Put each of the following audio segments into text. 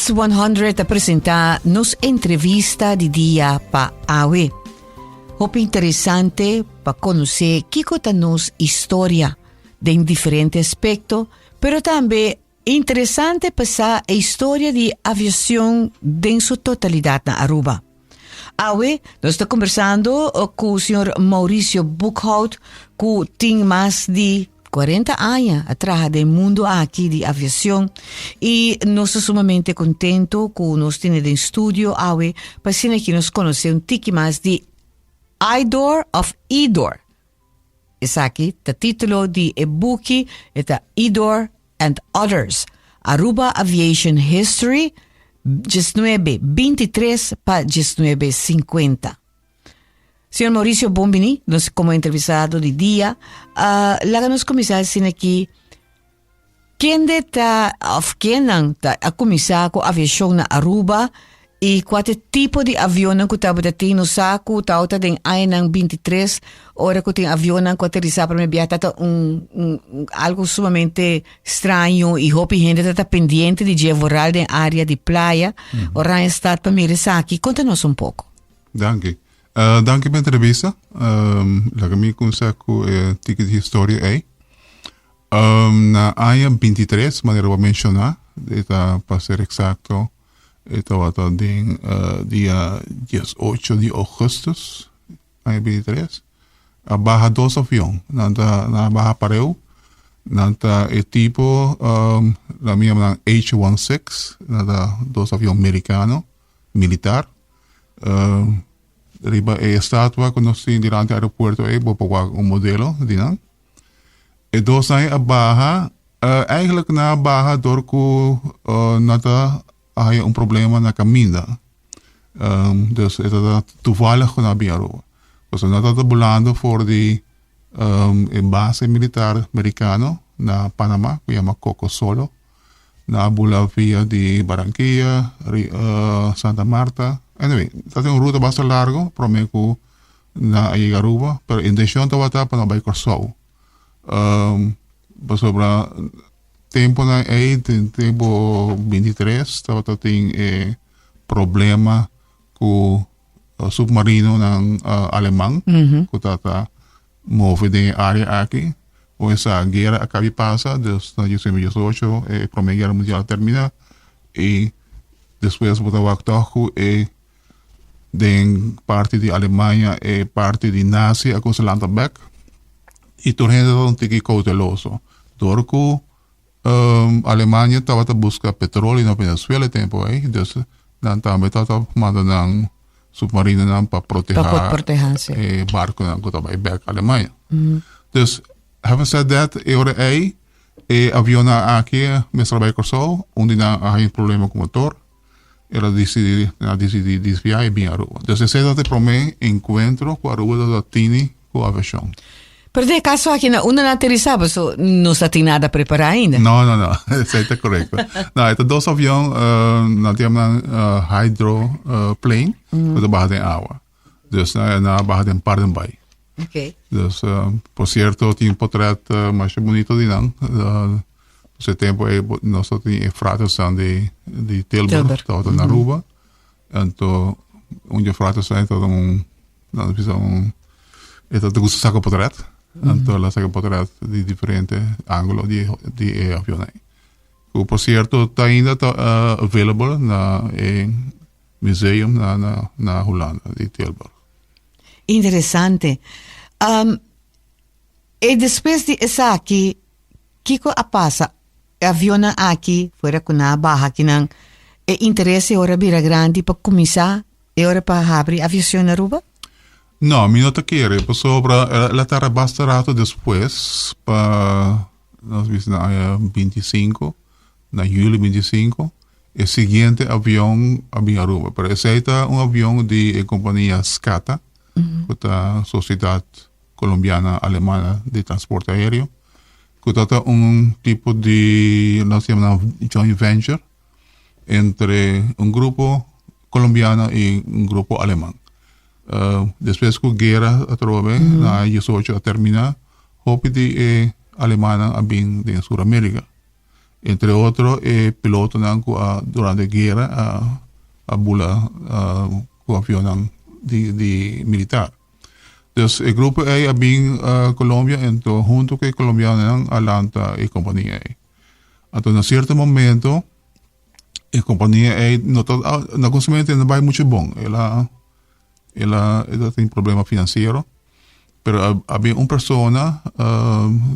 Plus 100 ta presenta nos entrevista di dia pa awe. Hopi interesante pa conoce kico ta nos historia den diferente aspecto, pero tambe interesante pa sa e historia di aviacion den su totalidad na Aruba. Awe nos ta conversando cu señor Mauricio Boekhoudt cu tin mas di 40 aña a traha den mundo aki di aviacion y nos ta sumamente contento cu nos tene den studio awe pa asina ki nos conoce un tiki mas di IDOR of IDOR. Esaki ta titulo di e buki, e ta IDOR and Others, Aruba Aviation History, 1923 pa 1950. Señor Mauricio, bon bini, nos como entrevistado di dia. Laga nos cuminsa asina aki. Kende ta of kennan ta a cuminsa cu aviacion na Aruba y cua ta e tipo di avionnan cu tabata tin? Nos sa cu tawata den añanan 23 ora cu tin avionnan cu aterisa prome biaha tata un un algo sumamente straño y hopi hende tata pendiente di dje vooral den area di playa. Oranjestad pa mira esaki. Conta nos un poco. Danki. Danki pa entrevista. Laga mi cuminsa cu e tiki di historia ey. Na aña 23, manera bo a menciona, e ta pa ser exacto, e tabata den dia 18 di augustus, aña 23, a baha dos avion. Nan ta, nan a baha pareu. Nan ta e tipo, nan mi yama nan H-16, nan ta dos avion mericano, militar. Riba e estatua ku nos tin dilanti aeropuerto ei bo por wak un modelo di nan. E dos nan a baha, eigenlijk nan a baha dor ku nan ta a haya un problema na kaminda. Dus e ta toevallig ku nan a bin Aruba. Pasobra nan tabata bulando for di e base militar merikano na Panama ku yama Coco Solo. Nan a bula via di Barranquilla, Santa Marta. Anyway, ta tin un ruta basta largo prome ku nan a yega Aruba, pero intencion tabata pa nan bai Kòrsou. Pasobra temponan ei, den tempo 23, tabata tin e problema ku submarinonan aleman ku tabata move den e área aki. Con esa guera a cabi pasa, dus na 1918 e Prome Guera Mundial a termina y despues bo ta wak toch cu e den parti di Alemania e parti di Nazi a cuminsa lanta bek y tur hende tabata un tiki cauteloso. Door cu Alemania tabata busca petroleo na Venezuela e tempo ey, dus nan tambe tabata manda nan submarinonan pa proteha Pa por proteha, sí. e barconan cu ta bay bek Alemania. Dus, having said that, e ora ey e avionnan aki mester a bay Corsou, un di nan a haya un problema cu motor, el a dicidi, nan a dicidi desvia y bin Aruba. Dus esey tabata e prome encuentro cu Aruba tabata tini cu aviacion. Pero den e caso aki na unda nan aterisa paso no sa tin nada prepara ainda. No, no, no, esey ta corecto. No, e ta dos avion, nan ta yama nan hydro plane, cu ta baha den awa. Dus nan a baha den Paardenbaai. Okay. Dus, por cierto, tin un potret masha bunito di nan. Ese tempo ei nos tabatin e fratersnan di di Tilburg, Tilburg. tabata na Aruba. Anto un di e fratersnan tabata un, nan ta bisa un, e tabata gusta saka potret. Anto el a saka potret di diferente angulo di di e avion ei. Ku por cierto ta ainda ta available na e museum na na na Hulanda di Tilburg. Interesante. E despues di esaki Kiko a pasa? E avionnan aki, fuera ku nan a baha akinan, e interes e ora bira grandi pa kuminsá e ora pa habri aviacion na Aruba? No, mi no ta kere, pasobra el a tarda basta rato despues pa, nos bisa na aña 25, na juli 25, e siguiente avion a bin Aruba. Pero esei ta un avion di e kompania SCATA, ku ta Sociedad Colombiana Alemana di Transporte Aereo, ku ta ta un tipo di nos yama nan joint venture entre un grupo colombiano i un grupo aleman. Despues ku guera atrobe na 18 a termina, hopi di e alemannan a bin den Sur Amerika. Entre otro e pilotonan ku a durante guera a a bula ku avionnan di di militar. Dus e grupo ei a bin Colombia ento hunto ku e colombianonan a lanta e kompania ei. Anto na sierto momento e kompania ei no ta na kuminsamentu e no bai muchu bon. El a el a el a tin problema finansiero pero a bin un persona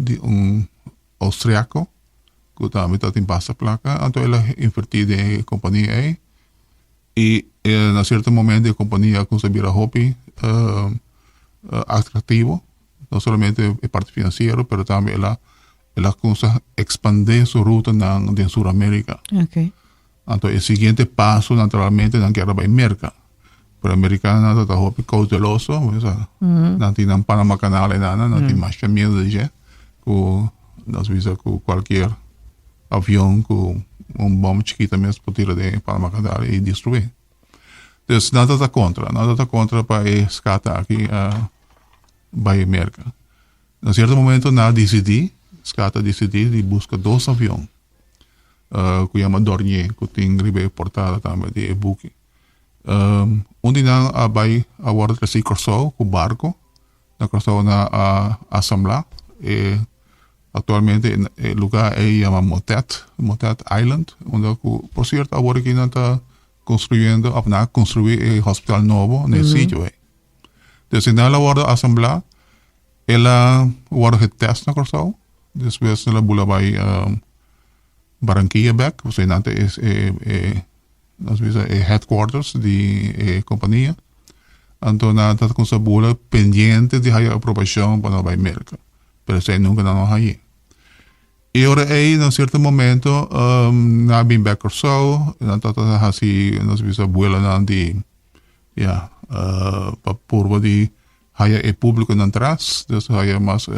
di un austriaco ku tambe ta tin basta plaka anto el a inverti den e kompania ei i na sierto momento e kompania a kuminsá bira hopi atraktivo no solamente e parti finansiero pero tambe el a el a kuminsá ekspandé su rutanan den Sur Amerika. Anto e siguiente paso naturalmente nan kier a bai Merka pero amerikanonan ta hopi kouteloso nan tin nan Panama Canal einan nan tin masha miedu di dje ku nos bisa ku kualkier avion ku un bom chikito mes por tira den e Panama Canal i destruí. Dus nan ta kontra nan ta kontra pa e skata aki a bai Merka. Na sierto momento nan a disidí skata a disidí di buska dos avion. Ku yama Dornier ku tin riba e portada tambe di e buki. Un di nan a bai a wòrdu trasí Kòrsou ku barko. Na Kòrsou nan a asamblá. E aktualmente e lugá ei yama Motet, Motet Island, unda ku por sierto awor aki nan ta konstruyendo òf nan a konstruí e hospital nobo na e sitio ei. Des nan a wòrdu asamblá, el a wòrdu getèst na Kòrsou. Despues el a bula bai Barranquilla bek, pasobra einan ta e nos bisa e headquarters di e kompania. Anto nan ta kuminsá bula pendiente di haya aprobashon pa nan bai Merka, pero esei nunka nan no hañ'é. E ora ei na sierto momento nan a bin bek Kòrsou, nan tabata hasi nos bisa buelonan di ya pa purba di haya e público nan tras, dus haya mas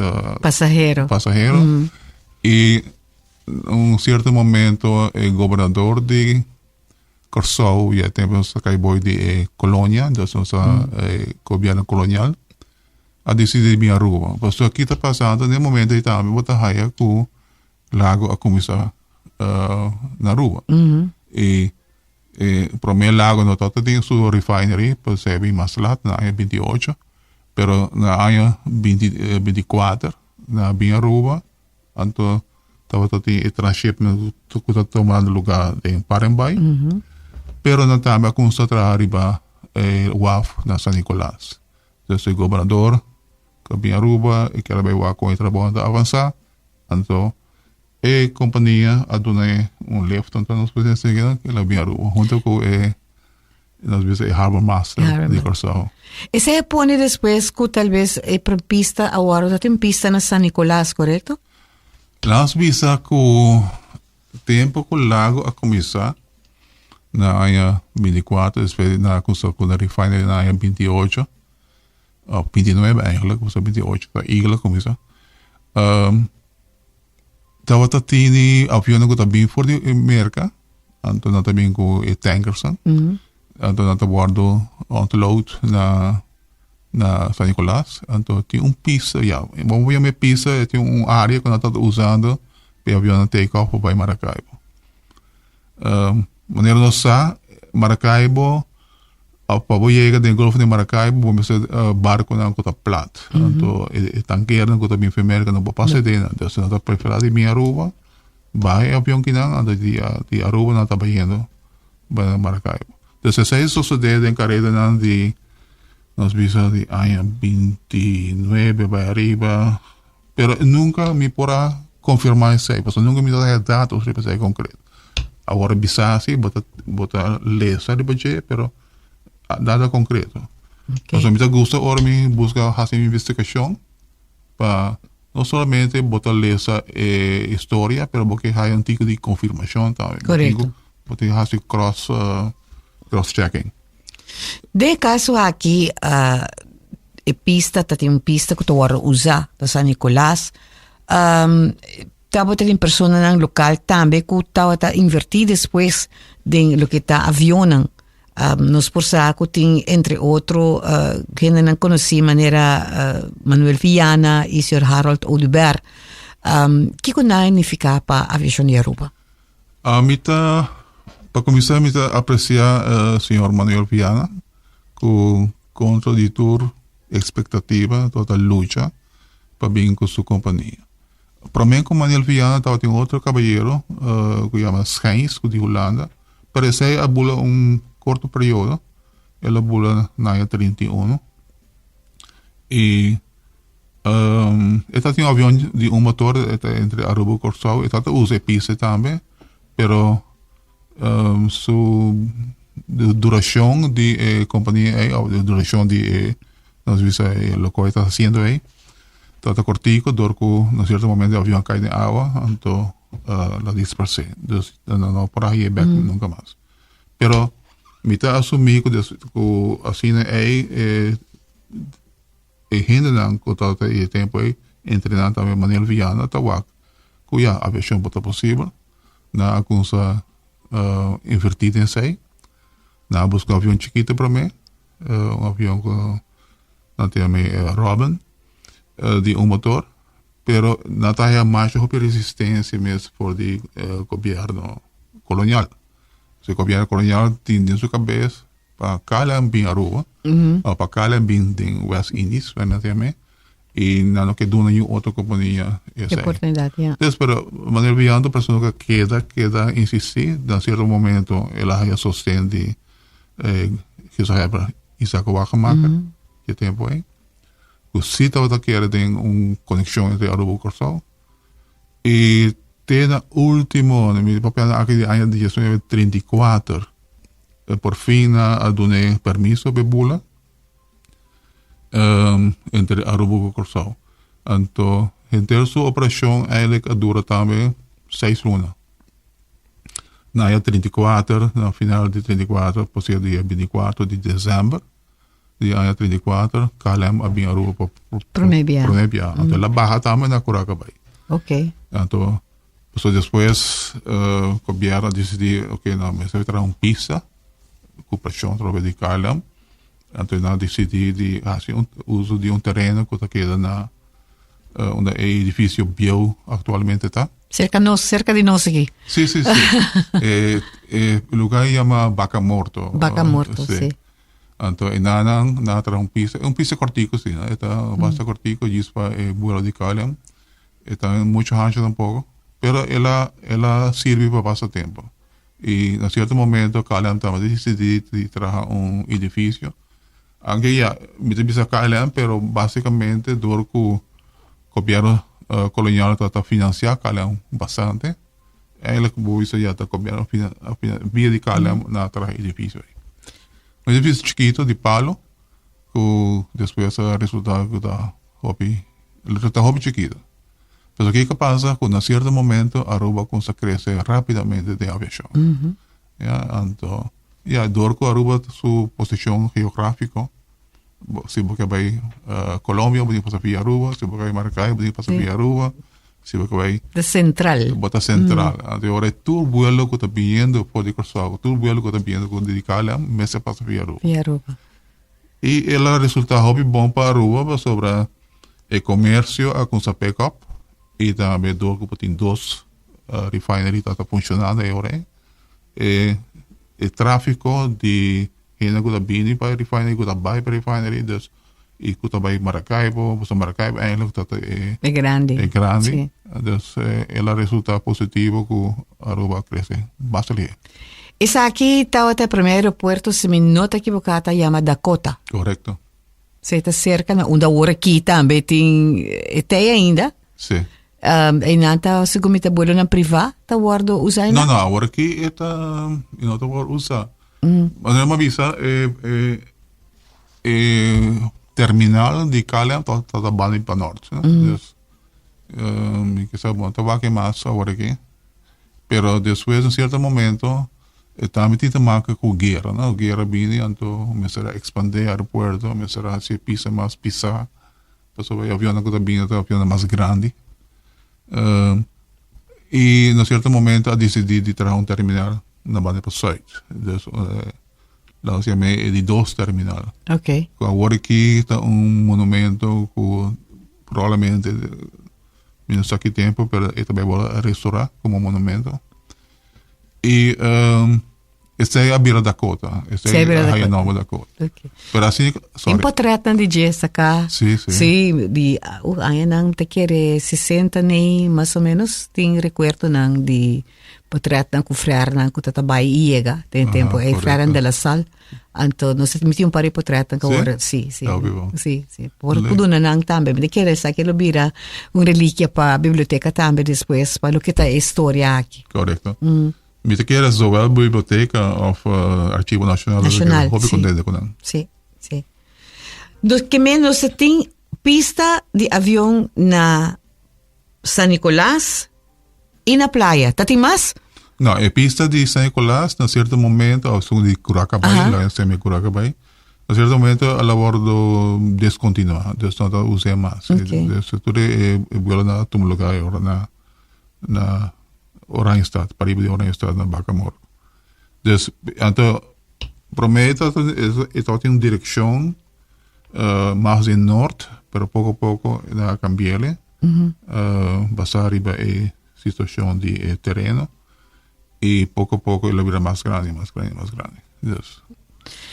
pasahero. Pasahero. Mm. Y un cierto momento e gobernador di Curaçao, ya tempo nos kai boy di e colonia, dus nos mm. e gobierno colonial, a decidi di bin Aruba. Paso aki ta pasando, den momento ei tambe bo ta haya ku Lago a kuminsá uh, na Aruba. Mm -hmm. E E prome Lago no tabata tin su refinery, pues e bin mas lat na aña 28, pero na aña 20, 24 na bin Aruba, anto tabata tin e transshipment ku ta tomando lugar den Parenbai, pero nan tambe a kuminsá traha riba e waf na San Nicolas. Entonces e gobernador ku a bin Aruba e kier a bai wak kon e trabou ta avansá, anto E kompania a duna e un lift, anto nos por sigui el a bin Aruba hunto ku e nos bisa e harbor master di Kòrsou. Esei a pone despues ku tal bes e pista awor ta tin pista na San Nicolas, korekto? Nos bisa ku tempu ku Lago a kuminsá na aña 24, despues nan a kuminsá ku nan refinery na aña 28, òf 29 eigenlijk, pasobra 28 ta Eagle a kuminsá. Tabata tini avionnan ku ta bin for di Merka, anto nan ta bin ku e tankersnan, anto nan ta wòrdu ontload na na San Nicolas, anto tin un pista ya, bo por yama e pista, e tin un área ku nan ta usando pa e avionnan take off pa bai Maracaibo. Manera nos sa, Maracaibo Pa bo yega den Golfo di Maracaibo bo mester barconan cu ta plat. Anto e tankernan cu ta bin for Merca no por pasa den. Entonces nan ta prefera di bin Aruba, baha e avion kinan anto di Aruba nan ta bayendo pa Maracaibo. Entonces esey a sosode den caredanan di nos bisa di aña 29 bay ariba, pero nunca mi por a confirma esey pasobra nunca mi ta haya datos riba esey concreto. Awor bisa si bo ta bo ta lesa riba dje pero nada concreto. Pasobra mi ta gusta ora mi busca haci mi investigacion pa no solamente bo ta lesa e historia pero bo ke haya un tiki di confirmacion tambe. Correcto. Bo tin haci cross cross checking. Den e caso aki e pista ta tin un pista cu ta wordo usa pa San Nicolas. Tabata tin personanan lokal tambe ku tabata invertí despues den loke ta avionnan. Nos por sa ku tin entre otro hendenan konosí manera Manuel Viana i señor Harold Oduber. Kiko nan a nifiká pa aviashon di Aruba? Ami ta, pa kuminsá mi ta apresiá señor Manuel Viana ku kontra di tur ekspektativa tabata lucha pa bin ku su kompania. Promé ku Manuel Viana tabatin otro kabayero ku yama Schijns ku di Hulanda, pero esei a bula un korto periodo, el a bula na aña 31 i E ta tin un avion di un motor e ta entre Aruba y Kòrsou e ta usa e pista tambe pero su durashon di e kompania ei òf durashon di e nos bisa e loke e ta hasiendo ei tabata kòrtiku dor ku na sierto momento e avion a kai den awa anto lo a dispers'é dus nan no por a hañ'é bèk nunka mas pero mi ta asumí ku asina ei e E hendenan ku tabata e tempu ei entre nan tambe Manuel Viana ta wak ku ya aviashon por ta posibel. Nan a kumsa invertí den esei. Nan a buska un avion chikitu promé, un avion ku nan ta yama Robin di un motor, pero nan ta haña masha hopi resistensia mes for di gobièrnu kolonial. E gobièrnu kolonial tin den su kabes Pa KLM bin Aruba, o pa KLM bin den West Indies, wena ta yam'é, i nan no ke duna niun otro kompania esei. Oportunidat, ya. Entonces, pero Manuel Villando persona ku a keda, keda insistí, na sierto momento el a haña sosten di gezaghebber Isaac Wagemaker, di e tempu ei, ku sí tabata kere den un konekshon entre Aruba ku Kòrsou. I te na último, mi ta papia aki di aña 1934, Por fin a a dun'é permiso p'e bula entre Aruba ku Kòrsou. Anto henter su operashon eigenlijk a dura tambe seis luna. Na aña 34, na final di 34, por sierto dia 24 di desèmber di aña 34, KLM a bin Aruba pa promé biaha. Promé biaha. Anto el a baha tambe na Curacabai. Oké. Anto Pasobra despues gobierno a disidí oke no mester traha un pista ku preshon atrobe di KLM anto nan a disidí di hasi un uso di un tereno ku ta keda na unda e edifisio bieu aktualmente ta. Serka nos, serka di nos aki. Si si si e e luga yama Baka Morto. Baka Morto si. Anto e nan nan a traha un pista, un pista kòrtiku si e ta basta kòrtiku djis pa e buelo di KLM. E ta mucho hancho tampoco, pero el a el a sirbi pa pasa tempo. Y na cierto momento KLM tabata dicidi di traha un edificio. Aunke ya, mi ta bisa KLM, pero basicamente door cu gobierno colonial tabata financia KLM bastante, eigenlijk bo bisa ya ta gobierno via di KLM nan a traha e edificio ey. Un edificio chikito di palo cu despues a resulta cu ta hopi lo ta hopi chikito. Pero kiko pasa ku na sierto momento Aruba kumsa krese rápidamente den aviashon. Ya, anto ya dor ku Aruba su posishon geográfiko, si bo ke bai Colombia bo tin pasa via Aruba, si bo ke bai Maracay bo tin pasa via Aruba, si bo ke bai Ta sentral. Bo ta sentral. Anto ora tur buelo ku ta biniendo for di Kòrsou, tur buelo ku ta biniendo di KLM mester pasa via Aruba. Via Aruba. I el a resultá hopi bon pa Aruba pasobra e komersio a kumsa pick up i tambe dor ku por tin dos refinery ta ta funshonando e ora ei. E e tráfiko di hende ku ta bini pa e refinery ku ta bai pa e refinery dus i ku ta bai Maracaibo pasobra Maracaibo eindelijk ta ta e E grandi. e grandi. Sí. Dus el a resultá positivo ku Aruba a krese basta lihé. Esaki tabata e prome aeropuerto, si mi no ta ekiboká, ta yama Dakota. Korekto. Si ta serka na unda awor aki tambe tin e tei ainda. Si. Um, einan ta, segun mi ta buelonan privá ta wòrdu usá No, einan? no, awor aki e ta, e no ta wòrdu usá. Manera mi a bisa, e, e, e terminal di KLM ta, ta, ta banda pa nort. Dus, mi ke sa bo ta wak e mas awor aki. Pero despues un cierto momento e tambe tin te maka cu guera, no? Guera bini anto mester a expande e aeropuerto, mester a haci e pista mas pisa, pasobra e avionnan cu ta bini ta avionnan mas grandi. Y na cierto momento a dicidi di traha un terminal na banda pa zuid. Dus laat nos yama e di dos terminal. Okay. Cu awor aki ta un monumento cu probablemente Mi no sa ki tempu, pero e ta bai wòrdu a restorá komo monumento. E esei a bira Dakota. Esei a bira a haya nomber Dakota. Okay. Pero asina, sorry. Tin portretnan di dje saca. Sí, sí. Sí, di uh, añanan te kere 60 nei, mas o menos, tin recuerdonan di portretnan cu frernan cu tata bai y yega den tempo. Ey frernan de la Sal. Anto nos mi tin un par di portretnan cu Sí? awor, sí, sí. Ta hopi bon. Sí, sí. Por Leuk. duna nan tambe. Mi ta kere esaki lo bira un reliquia pa biblioteca tambe despues, pa loke ta e historia aki. Correcto. Mi ta kere zowel biblioteca of Archivo Nacional, Nacional, hopi sí. contento cu nan. Sí, sí. Dus ke men nos ta tin pista di avion na San Nicolas y na Playa. Ta tin mas? No, e pista di San Nicolas na cierto momento, of esun di Curaca Bay, la semi Curaca Bay, na cierto momento a la wordo descontinua, dus no ta us'e mas. Okay. Dus tur e vuelonan a tuma lugar ahora na na Oranjestad, pariba di Oranjestad na Bakamor. Dus anto prome e tabata e tabatin un direccion mas den nort, pero poco poco nan a cambi'ele basa riba e situacion di e tereno y poco poco el a bira mas grandi, mas grandi, mas grandi. Dus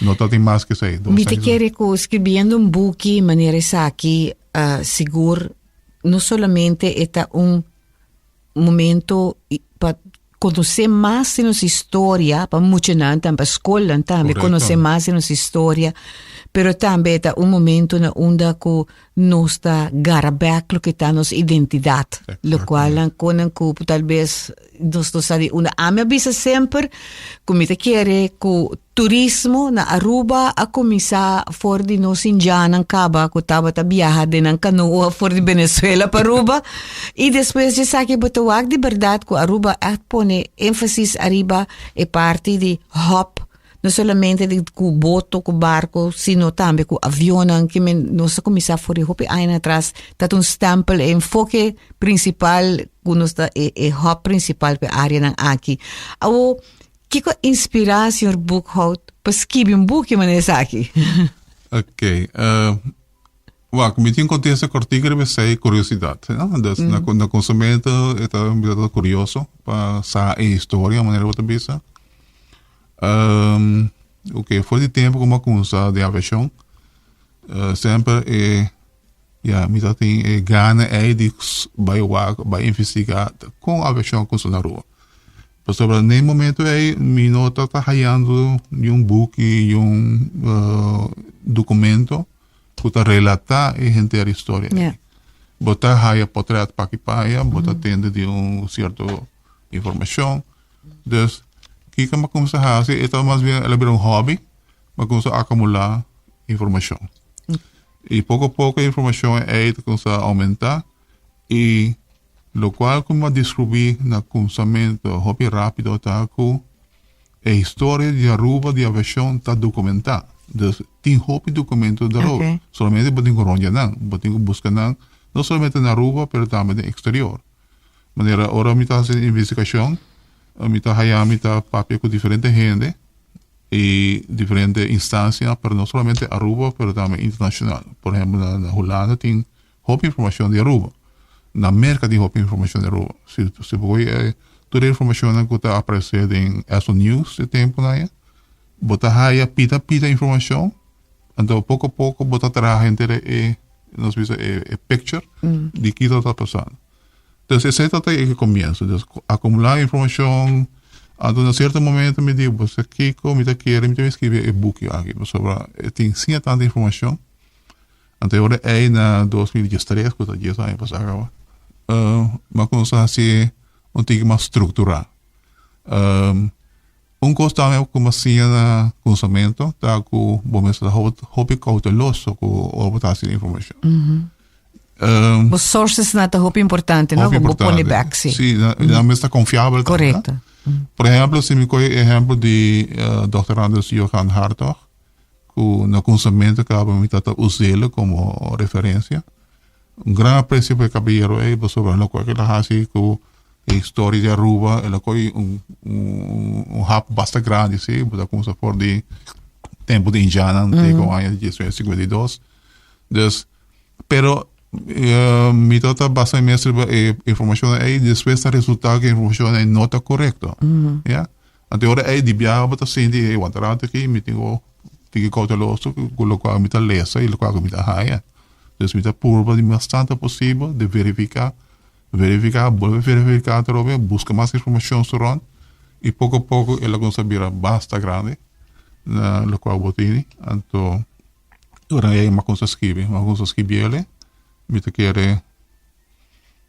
no tabatin mas ke esei. Mi ta kere ku skirbiendo un buki manera esaki sigur no solamente e ta un momento pa conoce mas di nos historia, pa muchanan tambe, pa scolnan tambe conoce mas di nos historia, pero tambe ta un momento na unda cu nos ta gara bek loke ta nos identidad, locual nan conan cu tal bes nos no sa di unda. Ami a bisa semper cu mi ta kere cu Turismo na Aruba a kuminsá for di nos indiannan kaba ku tabata biaha den nan kanoa for di Venezuela pa Aruba i despues di esaki bo ta wak di bèrdat ku Aruba ègt pone énfasis ariba e parti di hub no solamente di ku boto ku barko sino tambe ku avionnan ke men nos a kuminsá for di hopi añanan atras ta un stèmpel e enfoke prinsipal ku nos ta e e hub prinsipal pa e áreanan aki. Awor Kiko a inspirá señor Boekhout pa skibi un buki manera esaki? Ok, wak, mi tin kontesta kòrtiku riba esei, kuriosidat, no? Dus na na kuminsamentu e ta mi tabata kurioso pa sa e historia manera bo ta bisa. Ok, for di tempu ku mi a kuminsá den aviashon semper e ya mi ta tin e gana ei di bai wak, bai investigá kon aviashon a kuminsá na Aruba. Pasobra n'e momento ei mi no ta ta hayando niun buki, niun documento ku ta relatá e henter historia ei. Bo ta haya potret paki paya, bo ta tende di un sierto informashon. Dus, kiko mi a kuminsá hasi, e ta mas bien el a bira un hobby, mi a kuminsá akumulá informashon. I poko poko e informashon ei ta kuminsá oumentá i Locual cu mi a descubri na cumsamento hopi rapido ta cu e historia di Aruba di aviacion ta documenta. Dus tin hopi documento di Aruba. Solamente bo tin cu rondia nan, bo tin cu busca nan, no solamente na Aruba pero tambe den exterior. Manera ora mi ta haci investigacion, mi ta haya mi ta papia cu diferente hende y diferente instancia, pero no solamente Aruba pero tambe internacional. Por ehempel na Hulanda tin Hopi informacion di Aruba. Na Merca tin hopi informacion di Aruba. Si si bo koe e tur e informacionnan cu ta aparece den Esso News e temponan aya, bo ta haya pita pita informacion, anto poco poco bo ta traha henter e nos bisa e e picture di kico ta pasando. Entonces esey ta e comienzo, dus acumula informacion, anto na cierto momento mi di bo sa kico mi ta kere mi ta escribi e buki aki pasobra e tin asina tanto informacion. Anto e ora ei na 2013, ku ta dies aña pasá kaba, mi a kuminsá hasi un tiki mas strukturá. Un kos tambe ku mi a siña na kuminsamentu ta ku bo mester ta hopi kouteloso ku ora bo ta hasi informashon. Bo sourcesnan ta hopi importante, no? Hopi Bo pone importante. bek, si. Sí, nan mester ta konfiabel tambe. Korekto. Por ehèmpel, si mi kohe ehèmpel di dòkter Anders Johan Hartog, Ku na kunsamentu kaba mi ta ta us'el komo referensia. Un gran apresio pa e kabayero ei pasobra loke el a hasi ku e historia di Aruba el a kohe un un hap basta grandi si, bo ta kumsa for di tempu di indiannan te ku aña diesnuebe sinkuenta i dos. Dus, pero mi ta ta basa mi mes riba e informashonnan ei despues ta resulta ku e informashonnan ei no ta korekto, ya. Anto ora ei di biaha bo ta sinti, hey, wanta rato aki, mi tin ku tiki kouteloso ku lokual mi ta lesa i lokual ku mi ta haña. Dus mi ta purba di mas tantu posibel di verifiká, verifiká, bolbe verifiká atrobe, buska mas informashon su rònt i poko poko el a kuminsá bira basta grandi na lokual bo tini. Anto ora ei mi a kuminsá skibi, mi a kuminsá skibiel, mi ta kere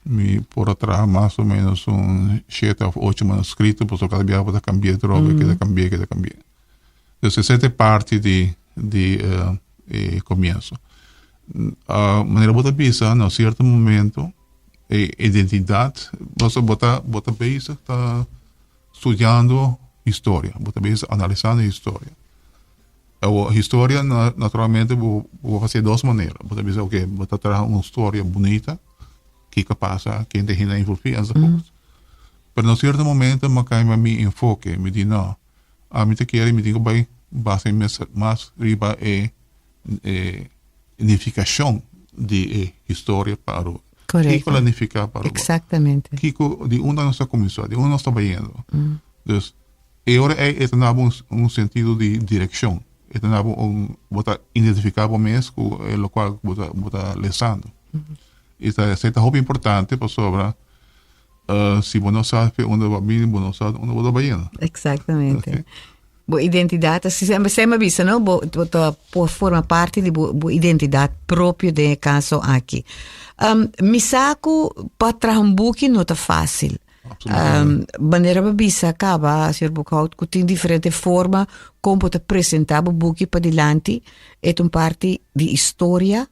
Mi por a traha mas o menos un shete of ocho manuscrito, pasobra cada biaha bo ta cambia atrobe, keda cambia, keda cambia. Dus esei ta e parti di di e comienso. Manera bo ta bisa na cierto momento e identidad, pasobra bo ta bo ta bezig ta studiando historia, bo ta bezig analisando historia. Awor, historia naturalmente bo bo por hasi dos manera. Bo ta bisa oke, bo ta traha un storia bunita, kiko a pasa, ken ta hende a envolví enzovoort. Pero na sierto momento mi a kambia mi enfoke, mi di no, ami ta kere mi tin ku bai basa mi mes mas riba e e nifikashon di e historia pa Aruba. Korekto. Kiko la nifiká pa Aruba? Eksaktamente. Kiko, di unda nos a kuminsá, di unda nos ta bayendo? Dus E ora ei e ta na bo un sentido di direkshon, e ta na bo un, bo ta identifiká bo mes ku e lokual ku bo ta bo ta lesando. I ta esei ta hopi importante pasobra si bo no sa fe unda bo a bini bo no sa unda bo ta bayendo. Exactamente. Bo identidat, así semper semper bisa, no? Bo, bo ta por forma parti di bo, bo identidat propio den e kaso aki. Um, mi sa ku pa traha un buki no ta fácil. Absolutamente. Manera bo bisa kaba, señor Boekhout, ku tin diferente forma kon bo ta presentá bo buki padilanti. E ta un parti di historia,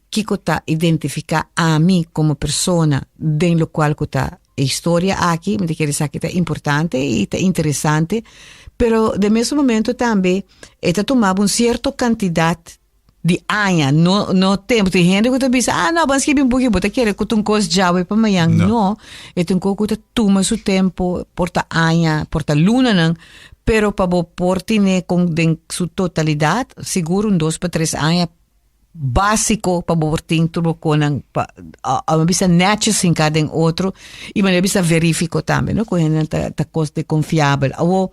kiko ta identifiká ami komo persona den lokual ku ta e historia aki. Mi ta kere esaki ta importante i ta interesante, pero den mesun momento tambe e ta tuma bo un sierto kantidat di aña, no, no tempo. Tin hende ku ta bisa, ah, no, ban skibi un buki, bo ta kere ku ta un kos djawe pa mañan. No. No, e ta un kos ku ta tuma su tempo, por ta aña, por ta lunanan, pero pa bo por tine kon den su totalidat, sigur un dos pa tres aña básiko pa bo por tin tur bo konan pa, a, a bisa netjes hinká den otro, i manera bisa verífiko tambe, no, ku hendenan ta, ta kos de konfiabel. Awo,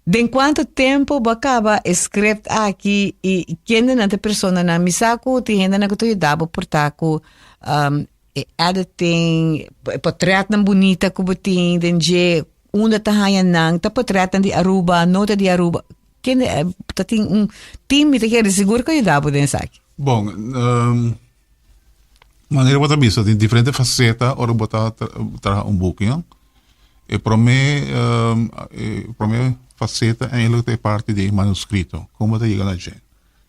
Den cuanto tempo bo a caba e script aki y kendenan ta e personanan? Mi sa cu tin hendenan cu ta yuda bo por ta cu e editing, e potretnan bunita cu bo tin den dje, unda ta haya nan? Ta potretnan di Aruba, no ta di Aruba? Kende ta tin un team mi ta kere sigur cu a yuda bo den esaki. Bon, manera bo ta bisa tin diferente faceta ora bo ta traha un buki, no? E promé e promé faceta eigenlijk ta e parti di e manuscrito, kon bo ta yega na dje.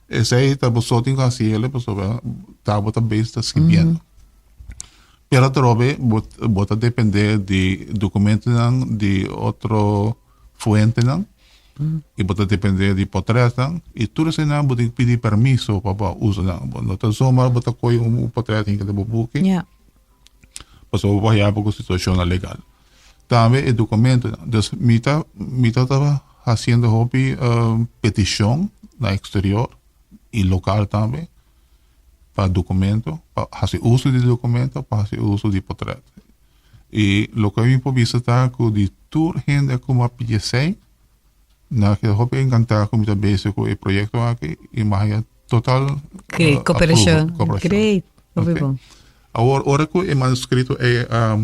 Esei ta bo so tin ku hasi el pasobra ta bo ta bezig ta skibiendo. Pero atrobe bo bo ta depende di dokumentonan di otro fuentenan i bo ta depende di potretnan i tur eseinan bo tin ku pidi permiso pa bo usa nan. Bo no ta zomaar bo ta kohe un potret hinka den bo buki. Pasobra bo por haya bo ku situashonnan legal. Tambe e dokumentonan. Dus mi ta mi ta ta hasiendo hopi petishon na eksterior i lokal tambe pa dokumento, pa hasi uso di dokumento, pa hasi uso di potrèt. I loke mi por bisa ta ku di tur hende ku mi a pidi esei, nan a keda hopi enkantá ku mi ta bezig ku e proyekto aki i mi a haya total Great, approval, koperashon. koperashon. Great, hopi Ok. bon. Awor, ora ku e manuskrito ei a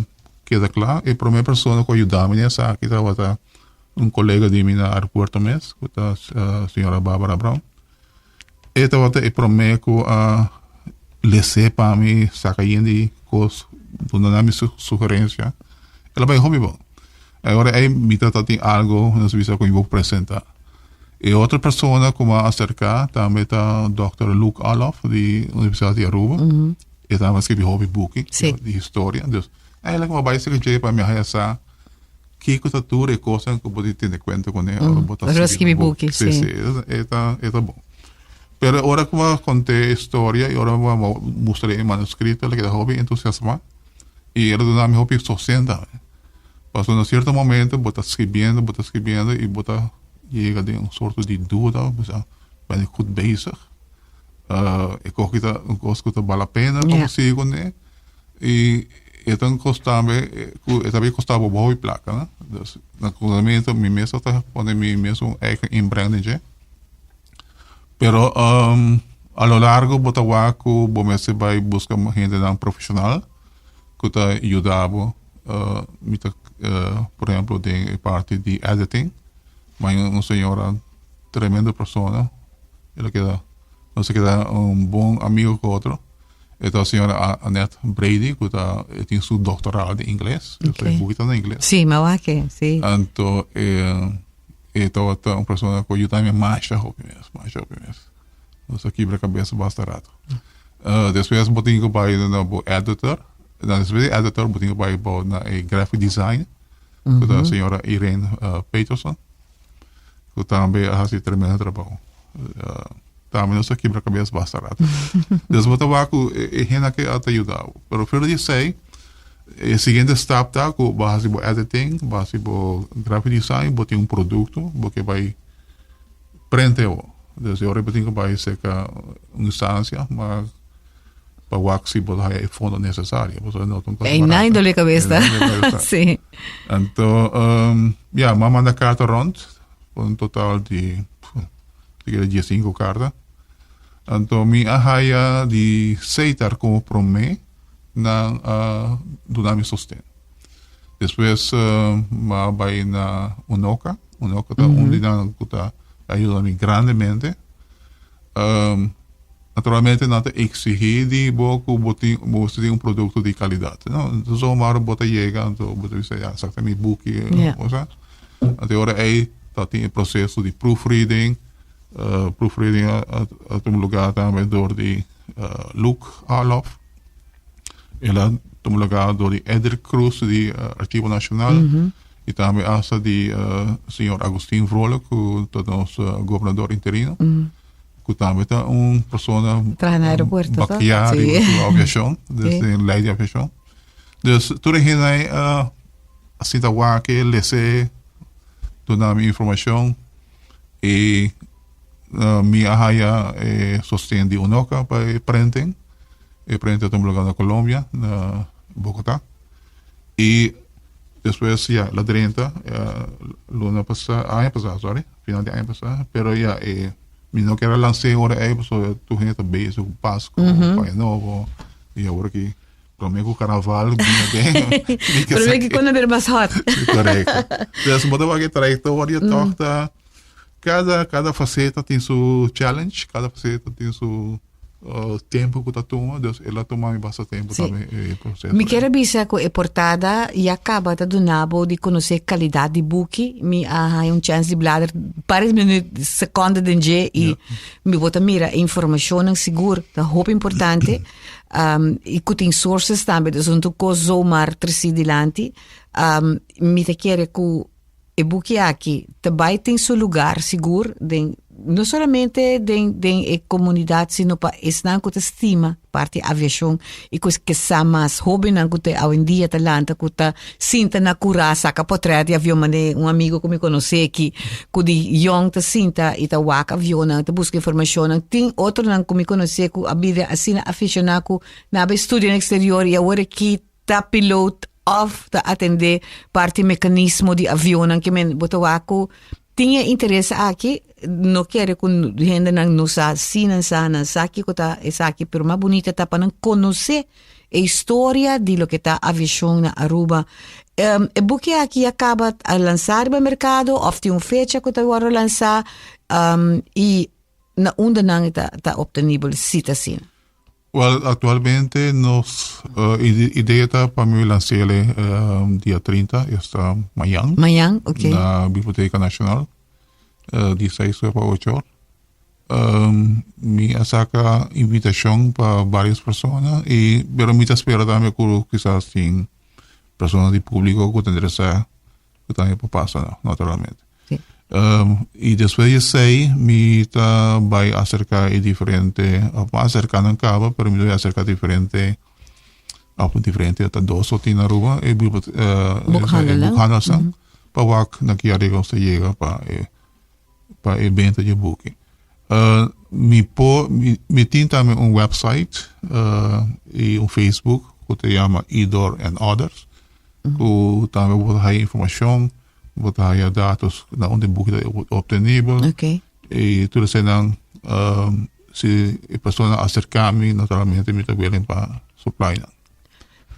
keda kla, e promé persona ku a yuda mi den esaki tabata un kolega di mi na aeropuerto mes, ku ta señora Barbara Brown. E tabata e promé ku a les'é pa mi, saka yen di kos, duna nan mi sugerensia. El a bai hopi bon. E ora ei mi tabata tin algu, nos bisa ku mi por presentá. E otro persona ku mi a aserká tambe ta dòkter Luc Alof di Universidat di Aruba. E tambe a skirbi hopi buki di historia. Dus eigenlijk mi a bai serka dje pa mi haya sa kiko ta tur e kosnan ku bo tin tene kuenta kuné ora bo ta skirbi buki. Si, si, e ta e ta bon. Pero ora ku mi a kont'é e storia i ora mi a mustr'é e manuskrito el a keda hopi entusiasmá i el a duna mi hopi sosten tambe. Pasobra na sierto momento bo ta skirbiendo, bo ta skirbiendo i bo ta yega den un sorto di duda, bo sa, ben ik goed bezig? E kos ki ta un kos ku ta bal la pena pa bo sigui kuné? I. E ta un kos tambe ku e ta bin kosta bo hopi plaka, no? Dus na kuminsamentu mi mes ta pone mi mesun eigen inbreng den dje. Pero a lo largo bo ta wak ku bo mester bai buska hendenan profeshonal ku ta yuda bo. Mi ta por ehempel den e parti di editing mi haña un señora tremendo persona el a keda nos a keda un bon amigo ku otro. E ta señora Annette Brady ku ta e tin su doctorado den ingles. Okay. E buki ta na ingles. Sí, mi a wak e, sí. Anto e e tabata un persona ku a yuda mi masha hopi mes, masha hopi mes. Nos a kibra kabes basta rato. Despues bo tin ku bai na bo editor. Na despues di editor bo tin ku bai bo na e graphic design ku ta señora Irene Peterson ku tambe a hasi tremendo trabou. Tambe nos a kibra kabes basta rato. Dus bo ta wak ku e hende aki a ta yuda bo. Pero fuera di esei, e siguiente stap ta ku bo a hasi bo editing, bo a hasi bo graphic design, bo tin un produkto, bo ke bai prente awo. Dus e ora bo tin ku bai serka un instansia ma pa wak si bo ta haya e fondo nesesario. Pasobra no ta un kos Ei barata. nai dole kabes ta. Ei nai dole kabes ta. Sí. Anto, ya, mi a manda karta rònt, un total di sikiera diesinku karta. Anto mi a haya di Seitar komo promé nan a duna mi sosten. Despues mi a bai na Unoca. Unoca ta un di nan ku ta a yuda mi grandemente. Naturalmente nan ta eksigí di bo ku bo tin bo mester tin un produkto di kalidat. No zomaar bo ta yega anto bo ta bisa ya esaki ta mi buki osea. Anto e ora ei ta tin e proseso di proofreading. Proofreading a tuma lugar tambe dor di Luke Arloff. El a tuma lugar dor di Edric Cruz di Archivo Nacional y tambe hasta di señor Agustin Vrolijk cu ta nos gobernador interino. Cu tambe ta un persona Traha na aeropuerto, toch? bakia riba su aviacion, dus den ley di aviacion. Dus tur e hende ei a sinta wak, lese, duna mi informacion y mi a haya e sosten di Unoca pa e printing. E printing a tuma lugar na Colombia, na Bogota. Y despues ya la drenta luna pasa, aña pasa sorry, final di aña pasa, pero ya e mi no kier a lans'é ora ei pasobra tur hende ta bezig ku Pasco, ku Aña Nobo y awor aki Prome ku carnaval bini aden. Prome ku cuando bira mas hot. Correcto. Dus bo ta wak e trayectoria toch ta cada cada faceta tin su challenge, cada faceta tin su tempo ku ta tuma, dus el a tuma mi basta tempo tambe e proceso. Mi kier a bisa ku e portada ya kaba ta duna bo di konosé kalidat di buki. Mi a haña un chèns di blader pares minüt, sekonde den dje i mi bo ta mira e informashonnan sigur ta hopi importante. Um, y cu tin sources tambe, dus un cos zomaar treci dilanti. Um, mi ta kere cu e buki aki ta bai tin su lugar sigur den no solamente den den e comunidad sino pa esnan cu ta stima parti aviacion y cu ke sa mas hobennan cu te awendia ta lanta cu ta sinta na cura saca potret di avion mane un amigo cu mi conoce aki cu di yong ta sinta y ta wak avionnan ta busca informacionnan tin otronan cu mi conoce cu a bira asina aficiona cu nan a bay studia na exterior y awor aki ta piloot of ta atende parti mecanismo di avionnan ke men bo ta wak cu tin e interes aki no kere cu hendenan no sa si nan sa nan sa kico ta esaki pero mas bunita ta pa nan conoce e historia di loke ta aviacion na Aruba. Um, e buki aki a caba a lansa riba mercado of tin un fecha cu ta wordo lansa um, y na unda nan ta, ta obtenibel si ta asina? Well, actualmente nos uh, idea ta pa mi lansele um, dia 30, esta mañan. Mañan, ok. Na Biblioteca Nacional, uh, di 6 pa 8 or. Mi a saca invitacion pa varios persona y pero mi ta spera tambe cu kisas tin persona di publico cu ta interesa cu tambe por pasa no, naturalmente. Sí. Y despues di esey mi ta bay acerca e diferente, of no acerca nan caba, pero mi ta bay acerca diferente, of diferente ta dos o tin na Aruba, e Boekhandelnan. boekhandelnan, pa wak na ki arreglo nos ta yega pa e pa e benta dje buki. Mi por, mi tin tambe un website y un Facebook. ku ta yama Idor and Others, ku tambe bo ta haya informashon, bo ta haya datos na unda e buki ta obtenibel. I tur eseinan si e persona aserká mi naturalmente mi ta willing pa supply nan.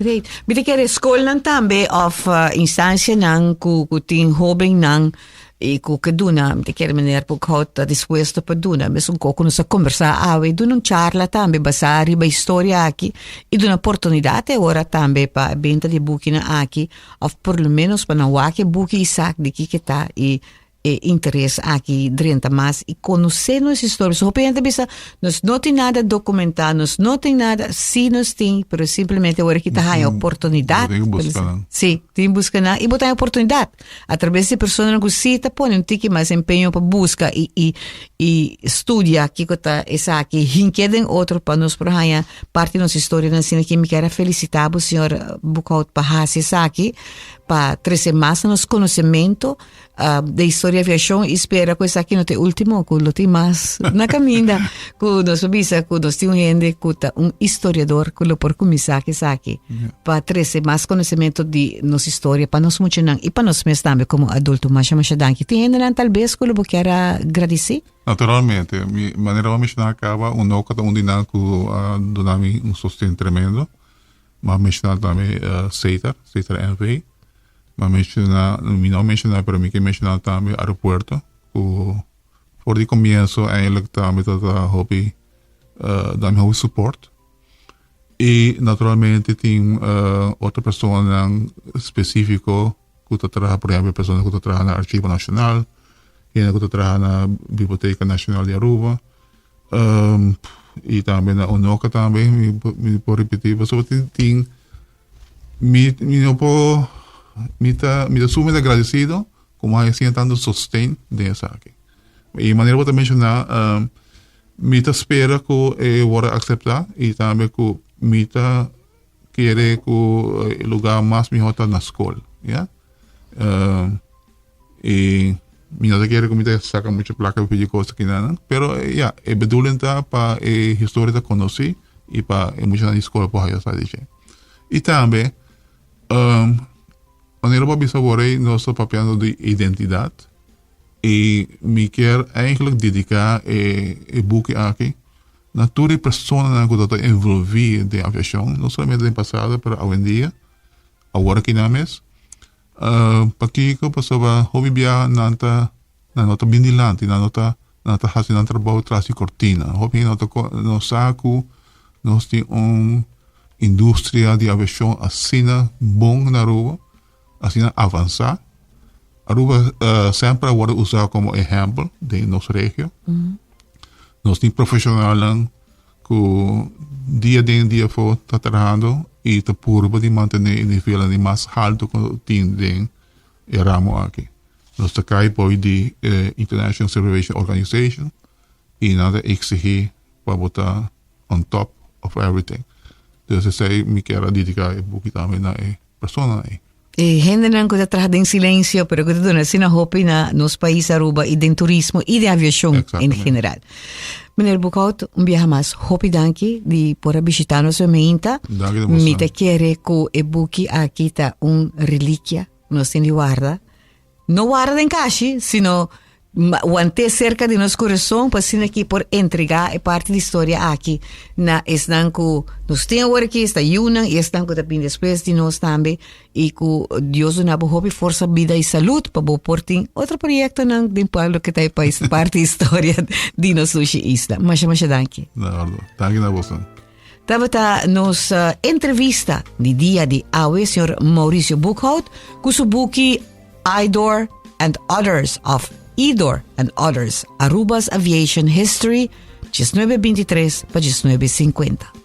Great. Mi ta kere skolnan tambe of instancianan ku ku tin hobennan i ku ke duna, mi ta kere meneer Boekhout ta dispuesto pa duna mesun kos ku nos a kombersá awe, duna un charla tambe basá riba historia aki i duna oportunidat e ora tambe pa e benta di e bukinan aki of por lo menos pa nan wak e buki i sak di kiko ta i e interes aki drenta mas i konosé nos historia. So hopi hende ta bisa, nos no tin nada dokumentá, nos no tin nada. Sí nos tin, pero simplemente ora ki ta haña oportunidat. Bo tin ku buska nan. Sí, tin buska nan i bo ta haña oportunidat. A traves di personanan ku sí ta pone un tiki mas empeño pa buska i i i studia kiko ta esaki, hink'é den otro pa nos por haña parti di nos historianan. Asina ki mi kier a felisitá bo, señor Boekhout, pa hasi esaki, pa trese mas na nos konosementu. De historia aviacion y spera cu esaki no ta e ultimo, cu lo tin mas na caminda, cu nos por bisa cu nos tin un hende cu ta un historiador cu lo por cuminsa cu esaki pa trece mas conocimento di nos historia pa nos muchanan y pa nos mes tambe como adulto. Masha masha danki. Tin hendenan tal bes cu lo bo kier a gradici? Naturalmente, mi manera bo a menciona caba, un no cu ta un di nan cu a duna mi un sosten tremendo. Mi a menciona tambe Setar, Setar NV. Mi a menciona, mi no a menciona, pero mi ke menciona tambe aeropuerto, ku for di comienzo eigenlijk tambe ta ta hopi da mi hopi support. Y naturalmente tin otro personanan specifico ku ta traha, por ehemplo persona ku ta traha na Archivo Nacional, hende ku ta traha na Biblioteca Nacional di Aruba, y tambe na UNOCA tambe mi por ripiti pasobra tin tin Mi mi no por mi ta mi ta sumamente agradecido como a siña tanto sosten den esaki. Y manera bo ta menciona mi ta spera cu e worde acepta y tambe cu mi ta kere cu e lugar mas miho ta na scol ya. Y mi no ta kere cu mi ta saca mucho placa pa pidi cos aki nan, pero ya e bedoeling ta pa e historia ta conoci y pa e muchanan di scol por haya sa di dje. Y tambe manera bo a bisa awor ey nos ta papiando di identidad y mi kier eigenlijk dedica e buki aki na tur e personanan cu ta envolvi den aviacion, no solamente den pasado pero awendia, awor aki nan mes. Pakiko? Pasobra hopi bia nan ta nan no ta bin dilanti, nan no ta nan ta hasi nan trabou tras di kortina. Hopi hende no ta no sa ku nos tin un industria di aviashon asina bon na Aruba, asina avansá. Aruba semper a wòrdu usá komo ehèmpel den nos regio. Nos tin profeshonalnan ku dia den dia afó ta trahando i ta purba di mantené e nivelnan di mas haltu ku tin den e ramo aki. Nos ta kai bou di e International Civil Aviation Organization i nan ta eksigí pa bo ta on top of everything. Dus esei mi kier a dediká e buki tambe na e personanan ei. E hendenan ku ta traha den silencio pero ku ta duna asina hopi na nos pais Aruba i den turismo i den aviashon en general. Meneer Boekhout, un biaha mas hopi danki di por a bishita nos meinta. Mi ta kere ku e buki aki ta un relikia nos tin di warda. No warda den kashi, sino want'é serka di nos kurason pa asina ki por entregá e parti di historia aki na esnan ku nos tin awor aki, esta yunan i esnan ku ta bini despues di nos tambe i ku Dios duna bo hopi forsa, bida i salud pa bo por tin otro proyektonan den pueblo ku ta e pais parti di historia di nos dushi isla. Masha masha danki. Danki na boso. Tabata nos entrevista di dia di awe señor Mauricio Boekhout ku su buki Idor and Others of Idor and Others, Aruba's Aviation History, 1923 pa 1950.